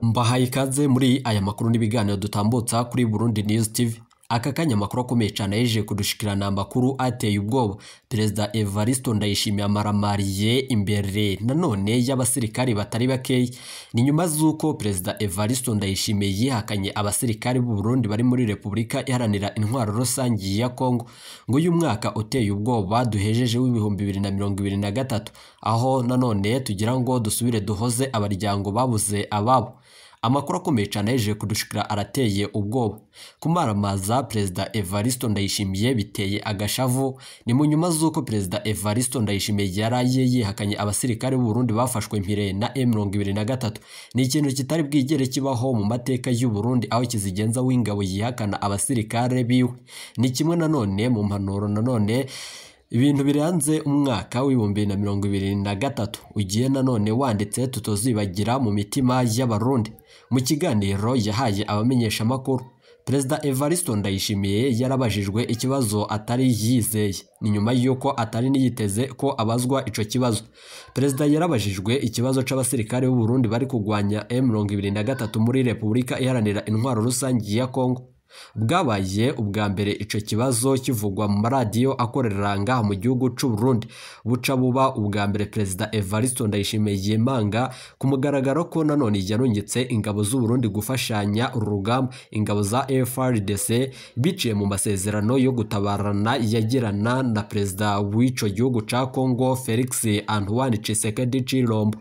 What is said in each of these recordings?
Mbahaye ikaze muri aya makuru n'ibiganiro dutambutsa kuri Burundi News TV. Aka kanya amakuru akomeye cyane yeje kudushikirana amakuru ateye ubwoba. Perezida Evaristo Ndayishimiye amaramariye imbere nanone y'abasirikari batari bakeya. Ni nyuma z'uko Perezida Evaristo Ndayishimiye yihakanye abasirikari b'u Burundi bari muri Repubulika Iharanira Intwaro Rusange ya Kongo. Ngo uyu mwaka uteye ubwoba duhejeje w'2023, aho nanone tugira ngo dusubire duhoze abaryango babuze ababo. Amakuru akomeye cyane yeje kudushikira arateye ubwoba. Kumaramaza Perezida Evaristo Ndayishimiye biteye agashavu. Ni mu nyuma z'uko Perezida Evaristo Ndayishimiye yaraye yihakanye abasirikare b'u Burundi bafashwe impire na M23. Ni ikintu kitari bwigere kibaho mu mateka y'u Burundi, aho kizigenza w'ingabo yihakana abasirikare biwe. Ni kimwe nanone mu mpanuro nanone ibintu biranze umwaka w'2023 ugiye nanone wanditse tutozibagira mu mitima y'Abarundi. Mu kiganiro yahaye abamenyesha makuru, Perezida Evaristo Ndayishimiye yarabajijwe ikibazo atari yizeye. Ni nyuma y'uko atari niyiteze ko abazwa ico kibazo. Perezida yarabajijwe ikibazo c'abasirikare b'u Burundi bari kugwanya M23 muri Repubulika Iharanira Intwaro Rusange ya Kongo. Bwabaye ubwa mbere ico kibazo kivugwa mu maradiyo akorera ngaha mu gihugu c'u Burundi. Buca buba ubwa mbere Perezida Evaristo Ndayishimiye yemanga ku mugaragaro ko nanone yarungitse ingabo z'u Burundi gufashanya urugamba ingabo za FARDC biciye mu masezerano yo gutabarana yagirana na Perezida w'ico gihugu ca Kongo Felix Antoine Tshisekedi Tshilombo.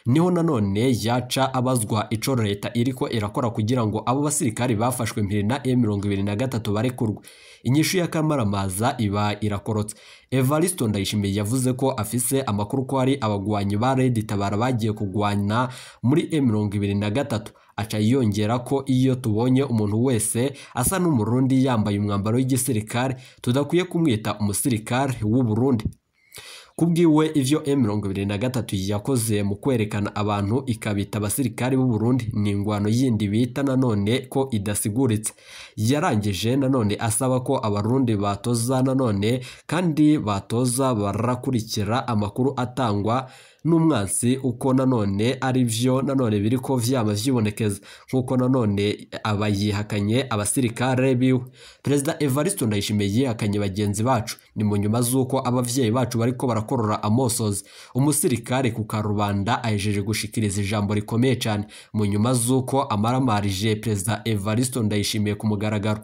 Niho nanone yaca abazwa ico leta iriko irakora kugira ngo abo basirikari bafashwe mpiri na M23 barekurwe. Inyishu ya kamaramaza iba irakorotse. Evaristo Ndayishimiye yavuze ko afise amakuru ko ari abagwanyi ba Red Tabara bagiye kugwana muri M23. Aca yongera ko iyo tubonye umuntu wese asa n'umurundi yambaye umwambaro w'igisirikare tudakwiye kumwita umusirikare w'u Burundi. Kubwiwe ivyo M23 yakoze mu kwerekana abantu ikabita abasirikari b'u Burundi ni ingwano yindi bita nanone ko idasiguritse. Yarangije nanone asaba ko abarundi batoza nanone kandi batoza barakurikira amakuru atangwa n'umwansi uko nanone ari vyo nanone biriko vyama vyibonekeza nkuko nanone abayihakanye abasirikare biwe. Perezida Evaristo Ndayishimiye yihakanye bagenzi bacu. Ni mu nyuma z'uko abavyeyi bacu bariko barakorora amosozi. Umusirikare ku karubanda ahejeje gushikiriza ijambo rikomeye cyane mu nyuma z'uko amaramarije Perezida Evaristo Ndayishimiye ku mugaragaro.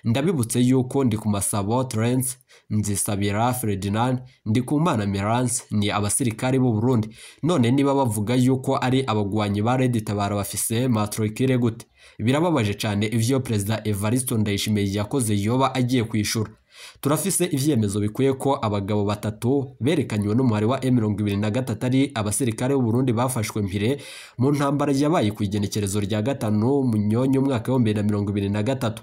Ndabibutse yuko ndi ku Masabo Terence, Nzisabira Ferdinand, Ndikumana Mirance ni abasirikare b'u Burundi. None niba bavuga yuko ari abagwanyi ba Red Tabara bafise matricule gute? Birababaje cyane ivyo Perezida Evaristo Ndayishimiye yakoze yoba agiye kwishura. Turafise ivyemezo bikuye ko abagabo batatu berekanywe n'umuhari wa M23 ari abasirikare b'u Burundi bafashwe mpire mu ntambara yabaye ku igenekerezo rya 5 Munyonyo umwaka wa 2023.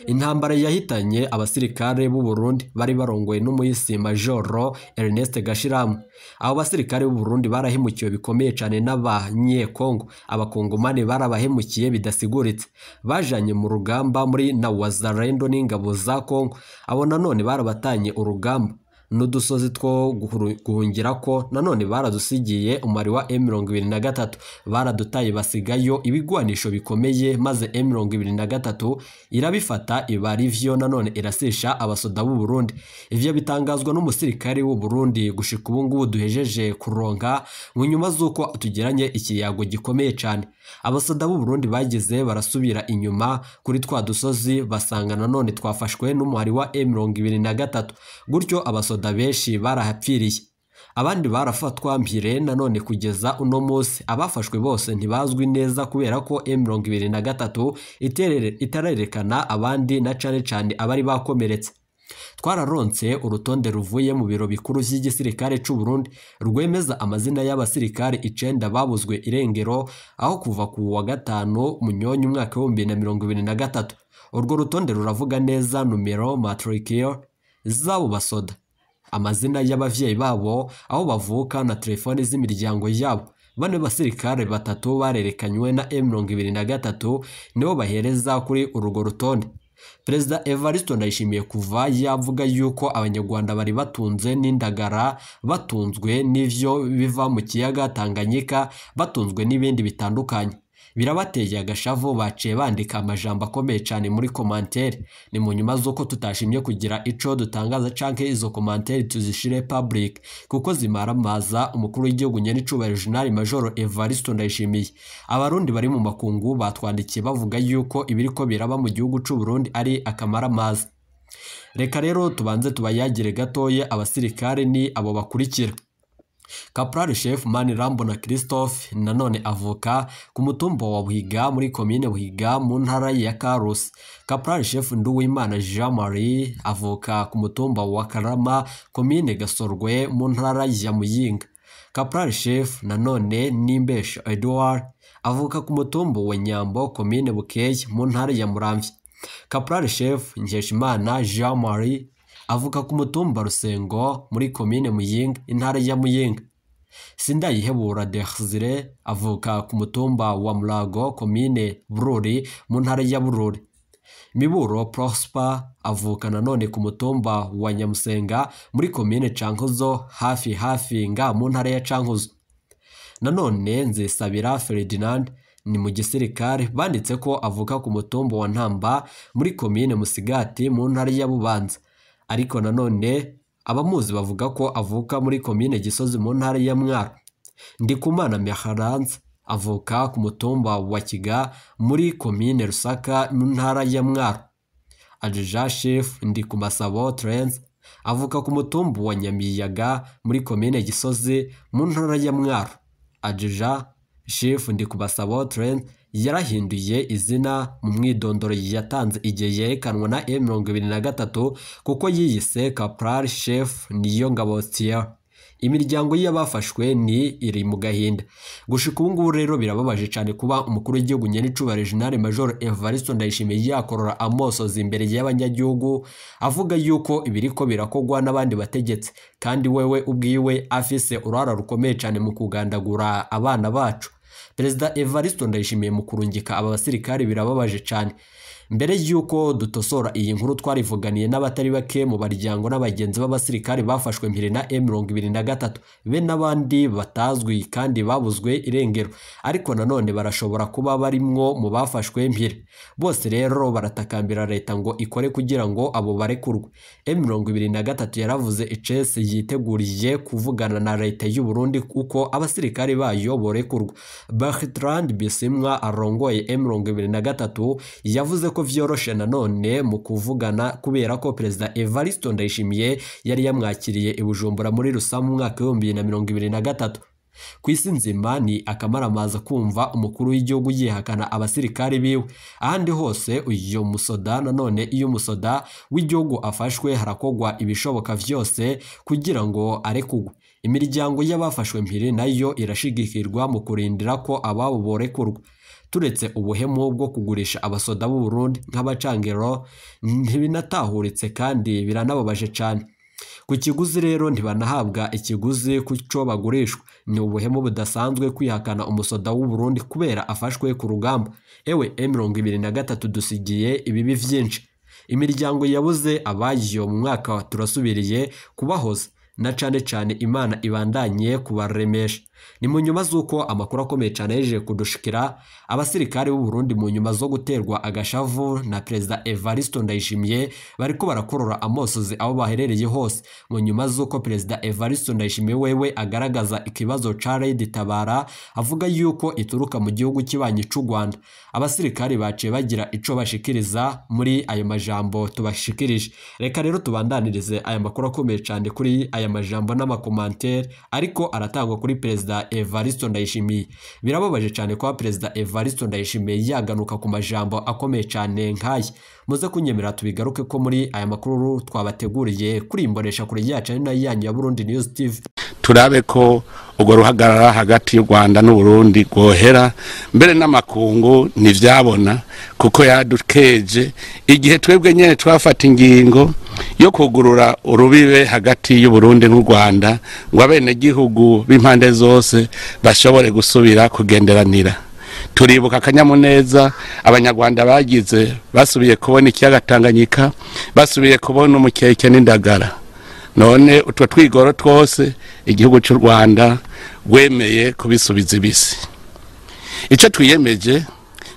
Intambara yahitanye abasirikare b'u Burundi bari barongoye n'umuyisi Majoro Ernest Gashiramu. Abo basirikare b'u Burundi barahemukiwe bikomeye cyane n'abanyekongo. Abakongomani barabahemukiye bidasiguritse. Bajanye mu rugamba muri na Wazalendo n'ingabo za Kongo. Abo nanone barabatanye urugamba n'udusozi two guhungira ko nanone baradusigiye umubare wa M23. Baradutaye basigayo ibigwanisho bikomeye, maze M23 irabifata iba arivyo nanone irasisha abasoda b'u Burundi. Ivyo bitangazwa n'umusirikare w'u Burundi gushika ubu ngubu duhejeje kuronka mu nyuma z'uko tugiranye ikiyago gikomeye cyane. Abasoda b'u Burundi bagize barasubira inyuma kuri twa dusozi basanga nanone twafashwe n'umuhari wa M23. Gutyo abasoda benshi barahapfiriye, abandi barafatwa mpire nanone kugeza uno munsi. Abafashwe bose ntibazwi neza kubera ko M23 itarerekana abandi na cane cane abari bakomeretse. Twararonse urutonde ruvuye mu biro bikuru vy'igisirikare c'u Burundi rwemeza amazina y'abasirikare 9 babuzwe irengero aho kuva ku wa 5 Munyonyo umwaka wa 2023. Urwo rutonde ruravuga neza numero matricule z'abo basoda, amazina y'abavyeyi babo, aho bavuka na telefone z'imiryango yabo. Bano basirikare batatu barerekanywe na M23 nibo bahereza kuri urwo rutonde. Perezida Evaristo Ndayishimiye kuva yavuga yuko abanyarwanda bari batunze n'indagara, batunzwe n'ivyo biva mu kiyaga Tanganyika, batunzwe n'ibindi bitandukanye. Birabateye agashavu, baciye bandika amajambo akomeye cyane muri commentaire. Ni mu nyuma z'uko tutashimye kugira ico dutangaza canke izo commentaire tuzishire public kuko zimaramaza umukuru w'igihugu nyenicubahiro General Major Evariste Ndayishimiye. Abarundi bari mu makungu batwandikiye bavuga yuko ibiriko biraba mu gihugu c'u Burundi ari akamaramaza. Reka rero tubanze tubayagire gatoye abasirikare ni abo bakurikira. Caporal Chef Manirambona Christophe nanone avuka ku mutumba wa Buhiga muri komine Buhiga mu ntara ya Karusi. Caporal Chef Nduwimana Jean Marie avuka ku mutumba wa Karama komine Gasorwe mu ntara ya Muyinga. Caporal Chef nanone Nimbesha Edouard avuka ku mutumba wa Nyambo komine Bukeye mu ntara ya Muramvya. Caporal Chef Nkeshimana Jean Marie avuka ku mutumba Rusengo muri komine Muyinga intara ya Muyinga. Sindayihebura Desire avuka ku mutumba wa Murago komine Bururi mu ntara ya Bururi. Miburo Prosper avuka nanone ku mutumba wa Nyamusenga muri komine Cankuzo hafi hafi nga mu ntara ya Cankuzo. Nanone Nzisabira Ferdinand ni mu gisirikare banditse ko avuka ku mutumba wa Ntamba muri komine Musigati mu ntara ya Bubanza. Ariko nanone abamuzi bavuga ko avuka muri komine Gisozi mu ntara ya Mwaro. Ndikumana Meharanze avuka ku mutumba wa Kiga muri komine Rusaka mu ntara ya Mwaro. Adja Chef Ndikumasabo Trends avuka ku mutumba wa Nyamiyaga muri komine Gisozi mu ntara ya Mwaro. Adja Chef Ndikumasabo Trends yarahinduye izina mu mwidondoro yatanze igihe yerekanwa na M23 kuko yiyise Caporal Chef Niyongabo Thierry. Imiryango y'abafashwe ni iri mu gahinda. Gushika ubu ngubu rero birababaje cyane kuba umukuru w'igihugu nyenicubahiro General Major Evariste Ndayishimiye yakorora amosozi imbere y'abanyagihugu avuga yuko ibiriko birakogwa n'abandi bategetsi, kandi wewe ubwiwe afise uruhara rukomeye cyane mu kugandagura abana bacu. Perezida Evariste Ndayishimiye mu kurungika aba basirikare birababaje cyane. Mbere yuko dutosora iyi nkuru twarivuganiye n'abatari bake mu baryango n'abagenzi b'abasirikare bafashwe mpiri na M23 be n'abandi batazwi kandi babuzwe irengero, ariko nanone barashobora kuba barimwo mu bafashwe mpiri. Bose rero baratakambira leta ngo ikore kugira ngo abo barekurwe. M23 yaravuze icese yiteguriye kuvugana na leta y'u Burundi kuko abasirikare bayo borekurwa. Bertrand Bisimwa arongoye M23 yavuze ko vyoroshe nanone mu kuvugana kubera ko Perezida Evariste Ndayishimiye yari yamwakiriye i Bujumbura muri Rusamu mu mwaka wa 2023. Ku isi nzima ni akamaramaza kumva umukuru w'igihugu yihakana abasirikare biwe. Ahandi hose uyo musoda nanone iyo umusoda w'igihugu afashwe harakogwa ibishoboka vyose kugira ngo arekugwe. Imiryango y'abafashwe mpiri nayo irashigikirwa mu kurindira ko ababo borekurwa. Turetse ubuhemu bwo kugurisha abasoda b'u Burundi nk'abacangero ntibinatahuritse kandi biranababaje cyane. Ku kiguzi rero ntibanahabwa ikiguzi kuco bagurishwa. Ni ubuhemu budasanzwe kwihakana umusoda w'u Burundi kubera afashwe ku rugamba. Ewe M23 dusigiye ibibi vyinshi. Imiryango yabuze abayo mu mwaka turasubiriye kubahoza na cane cane Imana ibandanye kubaremesha. Ni mu nyuma z'uko amakuru akomeye cyane yeje kudushikira abasirikare b'u Burundi mu nyuma zo guterwa agashavu na Perezida Evariste Ndayishimiye bariko barakorora amosozi aho baherereye hose. Mu nyuma z'uko Perezida Evariste Ndayishimiye wewe agaragaza ikibazo ca Red Tabara avuga yuko ituruka mu gihugu kibanyi c'u Rwanda, abasirikare baciye bagira ico bashikiriza muri ayo majambo tubashikirije. Reka rero tubandanirize aya makuru akomeye cyane kuri aya majambo n'amakomantere ariko aratangwa kuri Perezida Evariste Ndayishimiye. Birababaje cyane kwa Perezida Evariste Ndayishimiye yaganuka ku majambo akomeye cyane nk'aya. Muze kunyemera tubigaruke ko muri aya makuru twabateguriye kuri imbonesha kure yacu ari nayo yanyu ya Burundi News TV. Turabe ko ubwo ruhagarara hagati y'u Rwanda n'u Burundi gohera mbere n'amakungu ntivyabona kuko yadukeje igihe twebwe nyene twafata ingingo yo kugurura urubibe hagati y'u Burundi n'u Rwanda ngo abene gihugu b'impande zose bashobore gusubira kugenderanira. Turibuka akanyamuneza abanyarwanda bagize basubiye kubona ikiyaga Tanganyika, basubiye kubona umukeke n'indagara. None utwo twigoro twose igihugu cy'u Rwanda wemeye kubisubiza ibisi. Icyo twiyemeje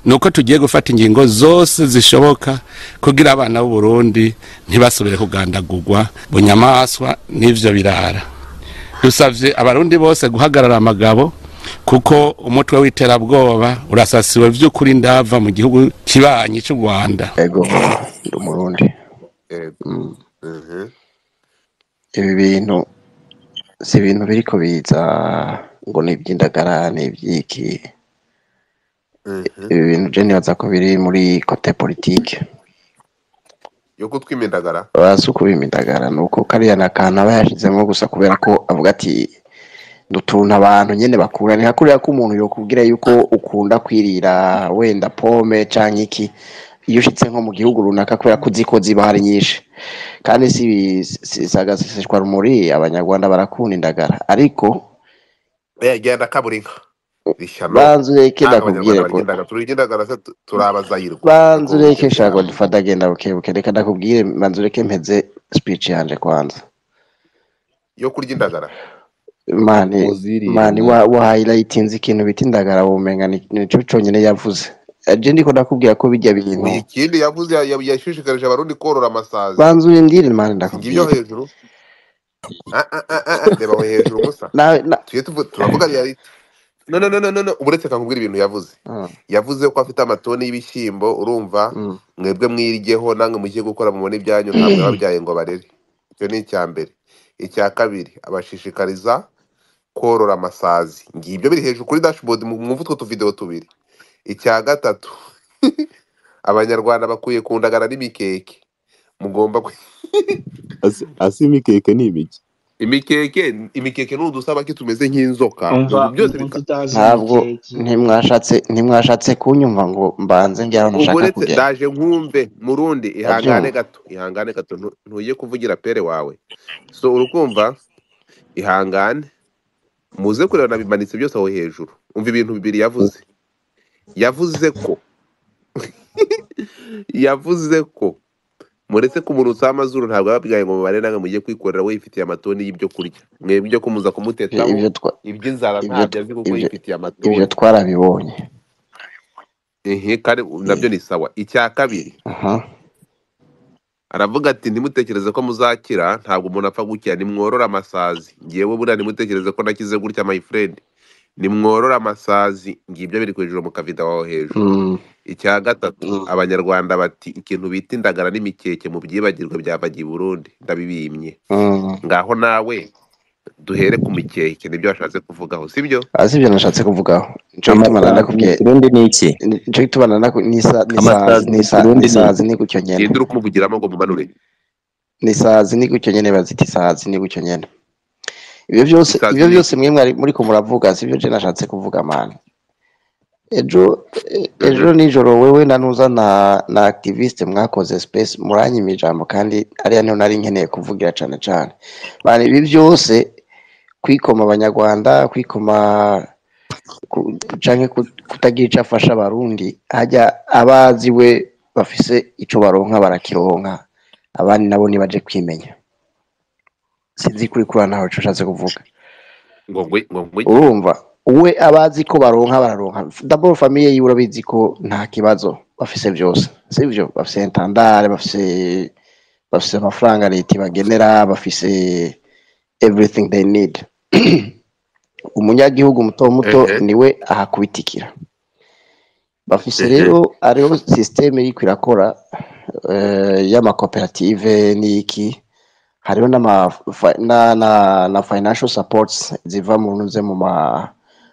ni uko tugiye gufata ingingo zose zishoboka kugira abana b'u Burundi ntibasubire kugandagurwa bunyamaswa n'ivyo birara. Dusavye abarundi bose guhagarara amagabo, kuko umutwe w'iterabwoba urasasiwe vy'ukuri ndava mu gihugu kibanyi cy'u Rwanda. Ego, ndi umurundi. Yego. Ibi bintu si ibintu biriko biza ngo ni iby'indagara, ni iby'iki. Ibi bintu je nibaza ko biri muri côté politique. Yo kutwima indagara. Bazi ukubima indagara ni uko kariya ni akantu aba yashizemo gusa kubera ko avuga ati dutuntu abantu nyene bakura. Ni nka kuriya ko umuntu yokubwira yuko ukunda kwirira wenda pome canke iki, iyo ushitse nko mu gihugu runaka, kubera ko uzi ko ziba hari nyinshi. Kandi si agaseseshwa rumuri, abanyarwanda barakunda indagara, ariko Genda kaburinka ishyano. Banza ureke Ntabwo ndakubwire abanyarwanda ko barya indagara, turya indagara se turabazayirwa. Banza Niko ureke byo shaka byaba. dufata, genda bukebuke, reka ndakubwire. Banza ureke mpeze speech yanje kwanza. Yo kurya indagara. Mani Muziriye mani mwana. Wa highlightinze ikintu bita indagara, womenga nico conyene yavuze. Je ndiko ndakubwira ko bijya bintu Ikindi yavuze yashishikarije abarundi korora amasazi. Banza urindire mani, Si ngibyo ndakubwira. hejuru. Ah, ah, ah, ah, ah, reba aho hejuru musa. Nawe na Tuye turavuga reality. No, no, no, no, no, no, uretse kakubwira ibintu yavuze. Yavuze ko afite amatoni y'ibishyimbo, urumva, mwebwe mwiryeho namwe mujye gukora mubone ibyanyu, ntabwo yababyaye ngo barere. Icyo ni icya mbere. Icya kabiri, abashishikariza korora amasazi. Ngibyo biri hejuru kuri dashboard, mwumve utwo tuvideo tubiri. Icya gatatu, abanyarwanda bakwiye kundagara n'imikeke. Mugomba Asi imikeke ni ibiki? Imikeke ni udusabaki tumeze nk'inzoka. Umva Ibintu byose umuntu bika utazi Ntabwo imikeke. ntimwashatse kunyumva ngo mbanze ngera aho Ubwo nashaka uretse kugera. ndaje nkumve murundi, ihangane Ndabyumva. gato, ihangane gato, ntuye kuvugira pere wawe. So urukumva, ihangane, muze kureba nabimanitse byose aho hejuru. Umva ibintu bibiri yavuze. Yavuze ko yavuze ko muretse kumurutsa amazuru, ntabwo yababwiye ngo mubare namwe mujye kwikorera, we yifitiye amatoni y'ibyo kurya. Mwebwe ibyo kumuza kumutetaho, Ibyo twa iby'inzara ibyo ntabyo azi kuko ibyo yifitiye ibyo amatoni. twarabibonye. Ehe, kandi nabyo ni sawa. Icya kabiri, aravuga ati ntimutekereze ko muzakira, ntabwo umuntu apfa gukira, nimworora amasazi. Ngewe buriya ntimutekereze ko nakize gutya my friend, nimworora amasazi. Ngibyo biri hejuru mu kavida waho hejuru. Icya gatatu, abanyarwanda bati ikintu bita indagara n'imikeke mu byibagirwa byavaga i Burundi, ndabibimye. Ngaho nawe duhere ku mikeke, nibyo washatse kuvugaho, sibyo? Asi ibyo nashatse kuvugaho, nico gituma Amasazi mu ndakubwiye. Kirundi ni iki? Nico gituma nisazi Amasazi mu nisa Kirundi ni iki? nisazi ni gutyo nyene. Ninde uri kumuvugiramo ngo mumanure? Nisazi ni gutyo nyene, bazita isazi ni gutyo nyene. Ibyo byose Isazi ibyo ni byose iki? mwe mwari muri ko muravuga sibyo je nashatse kuvuga mani. Ejo ejo nijoro wewe na nuza na activiste mwakoze space, muranyima ijambo, kandi ariya niho nari nkeneye kuvugira cane cane. Mani, ibi byose kwikoma abanyarwanda, kwikoma canke kutagira ico afasha abarundi, hajya abazi we bafise ico baronka barakironka, abandi nabo nibaje kwimenya. Sinzi kuri kuri naho ico ushatse kuvuga. Ngo ngwe ngo ngwe. Urumva we abazi ko baronka bararonka. D'abord famille yiwe urabizi ko nta kibazo bafise byose, sivyo? Bafise intandare, bafise amafaranga leta ibagenera, bafise everything they need. Umunyagihugu muto muto niwe ahakubitikira. Bafise rero ariho systeme iriko irakora y'amakoperative n'iki, hariho n'ama na, na, na financial supports ziva mu ntuze mu ma,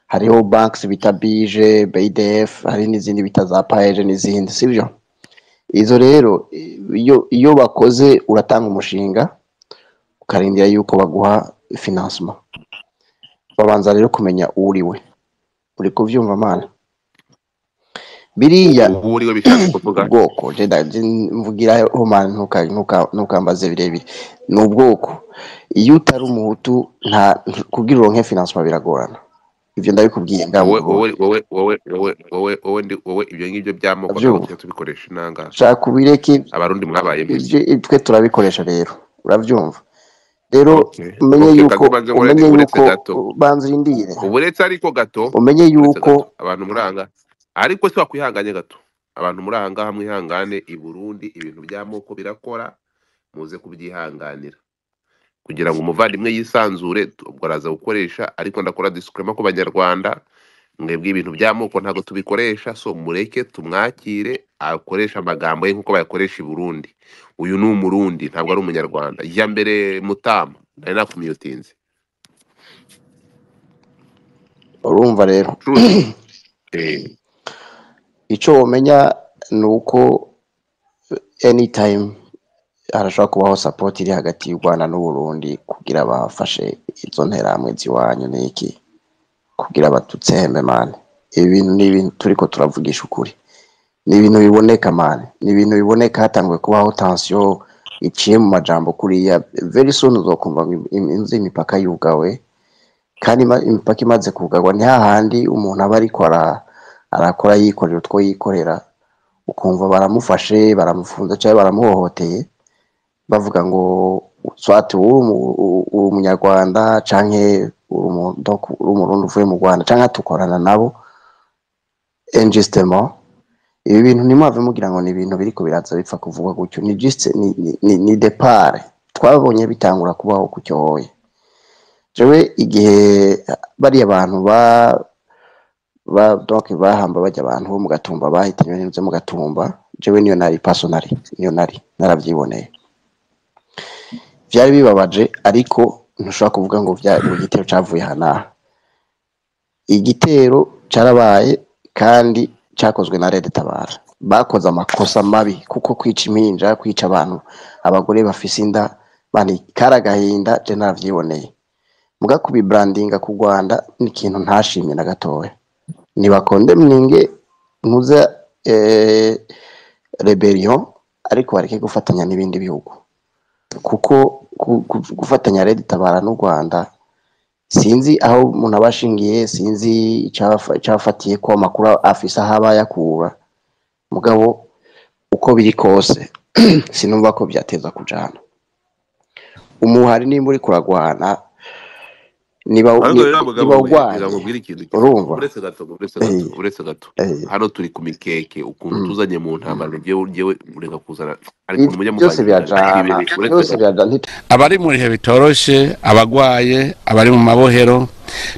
hariho banks bita BIJE, BIDF, hari n'izindi bita za PAEJ n'izindi, sivyo? Izo rero iyo bakoze uratanga umushinga ukarindira yuko baguha financement. Babanza rero kumenya uriwe. Uri kuvyumva mana? Biriya Uwo uriwe bishatse kuvuga ubwoko, je mvugira ho man, ntukambaze birebire. Ni ubwoko. Iyo utari umuhutu nta kugira uronke financement biragorana. Ivyo ndabikubwiye ngaho wowe mu Burundi. wowe wowe wowe wowe wowe wowe ndi wowe ibyo ngibyo by'amoko ntabwo Uravyumva? tujya tubikoresha inanga. Shaka ubireke. Abarundi mwabaye mbese. Ibyo twe turabikoresha rero, uravyumva? Rero Okay, umenye okay, yuko kaze banze nkore umenye uretse yuko gato, banza urindire, uretse ariko gato, umenye uretse yuko gato, abantu muranga, ariko si wakwihanganye gato, abantu muri aha ngaha mwihangane. I Burundi ibintu by'amoko birakora, muze kubyihanganira kugira ngo umuvandimwe yisanzure. Ubwo araza gukoresha, ariko ndakora disclaimer ku banyarwanda, mwebwe ibintu by'amoko ntabwo tubikoresha, so mureke tumwakire akoresha amagambo ye nk'uko bayakoresha i Burundi. Uyu ni umurundi ntabwo ari umunyarwanda. Jya mbere Mutama, nari nakumiyutinze. Urumva rero Truth. Icyo womenya ni uko anytime harashobora kubaho support iri hagati y'u Rwanda n'u Burundi kugira bafashe izo nterahamwe z'iwanyu n'iki, kugira batutsembe mane. Ibi bintu ni ibintu turiko turavugisha ukuri, ni ibintu biboneka mane, ni ibintu biboneka. Hatanguye kubaho tension iciye mu majambo kuriya, very soon uzokumva ngo inzu imipaka yugawe. Kandi imipaka imaze kugarwa ni hahandi umuntu aba ariko arakora yikorera utwo yikorera, ukumva baramufashe, baramufunze cyangwa baramuhohoteye, bavuga ngo swati uri umunyarwanda canke uri umurundi uvuye mu Rwanda canke tukorana nabo injustement. Ibi bintu ntimwave mugira ngo ni ibintu biriko biraza bipfa kuvugwa gutyo, ni juste ni départ twabonye bitangura kubaho ku cyohoye. Jewe igihe bariya bantu ba donc bahamba bajya abantu bo mu Gatumba bahitanywe n'inzu mu Gatumba, jewe niyo nari personally, niyo nari naravyiboneye, vyari bibabaje. Ariko ntushobora kuvuga ngo ngo igitero cavuye aha n'aha. Igitero carabaye kandi cakozwe na Red Tabara. Bakoze amakosa mabi, kuko kwica impinja, kwica abantu, abagore bafise inda bani, karagahinda. Je naravyiboneye. Muga kubibrandinga ku Rwanda ni ikintu ntashimye na gatoya. Nibakondemninge ntuze rebellion, ariko bareke gufatanya n'ibindi bihugu, kuko gufatanya Red Tabara n'u Rwanda sinzi aho umuntu aba ashingiye, sinzi icabafatiye ko amakuru afise aho aba yakura. Mugabo uko biri kose sinumva ko byateza kujana umuhari nimba uriko uragwana, niba Ariko rero mugabo niba we, reka urwanye nkubwire ikintu kimwe. Urumva? Uretse gato, uretse gato, uretse gato. Hano turi ku mikeke, ukuntu tuzanye mu ntambara, njyewe ureka kuzana ariko mujya Byose muvanga birajana, ibintu, uretse byose gato. birajana. Abari mu bihe bitoroshe, abagwaye, abari mu mabohero,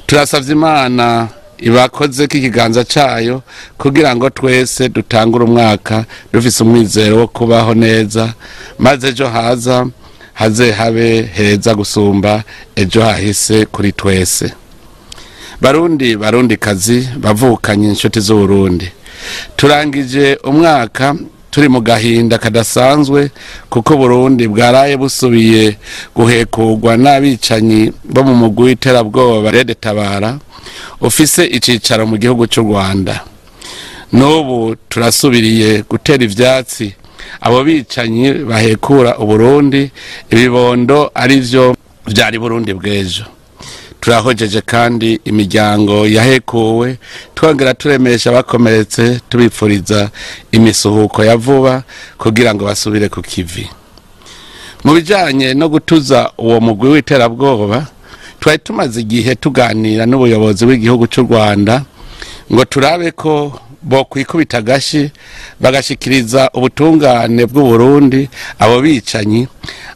turasavye Imana ibakoze ko ikiganza cayo kugira ngo twese dutangure umwaka dufise umwizero wo kubaho neza, maze ejo haza haze habe heza gusumba ejo hahise kuri twese. Barundi, barundi kazi, bavukanye, inshuti z'Uburundi, turangije umwaka turi mu gahinda kadasanzwe, kuko Burundi bwaraye busubiye guhekurwa n'abicanyi bo mu mugwi w'iterabwoba Red Tabara ufise icicaro mu gihugu cy'u Rwanda. N'ubu turasubiriye gutera ivyatsi abo bicanyi bahekura Uburundi, ibibondo arivyo vyari Burundi bw'ejo. Turahojeje kandi imiryango yahekuwe, twongera turemesha abakomeretse, tubipfuriza imisuhuko ya vuba kugira ngo basubire ku kivi. Mu bijanye no gutuza uwo mugwi w'iterabwoba, twari tumaze igihe tuganira n'ubuyobozi bw'igihugu cy'u Rwanda ngo turabe ko bokwikubita agashi bagashikiriza ubutungane bw'u Burundi abo bicanyi,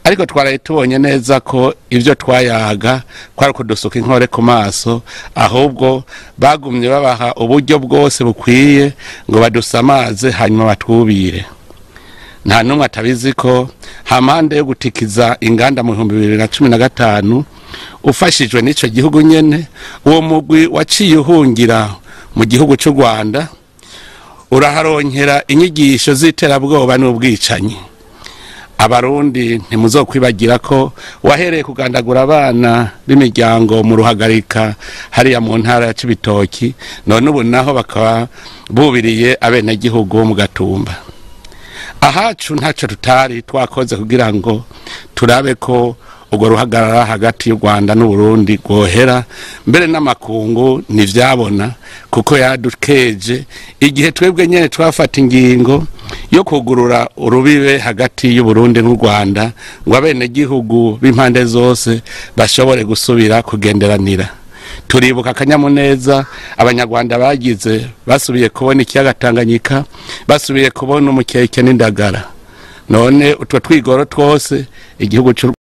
ariko twaraye tubonye neza ko ibyo twayaga kwari kudusuka inkore ku maso, ahubwo bagumye babaha uburyo bwose bukwiye ngo badusamaze hanyuma batwubire. Nta n'umwe atabizi ko hampande yo gutikiza inganda mu 2015 ufashijwe n'ico gihugu nyene, uwo mugwi waciye uhungira mu gihugu cy'u Rwanda, uraharonkera inyigisho z'iterabwoba n'ubwicanyi. Abarundi ntimuzokwibagira ko wahereye kugandagura abana b'imiryango mu Ruhagarika hariya mu ntara ya Cibitoki, none ubu naho bakaba bubiriye abenegihugu bo mu Gatumba. Ahacu ntacyo tutari twakoze kugira ngo turabe ko urwo ruhagarara hagati y'u Rwanda n'Uburundi rwohera, mbere n'amakungu ntivyabona, kuko yadukeje igihe twebwe nyene twafata ingingo yo kugurura urubibe hagati y'Uburundi n'u Rwanda ngo abenegihugu b'impande zose bashobore gusubira kugenderanira. Turibuka akanyamuneza abanyarwanda bagize basubiye kubona ikiyaga Tanganyika, basubiye kubona umukeke n'indagara. None utwo twigoro twose igihugu cy'u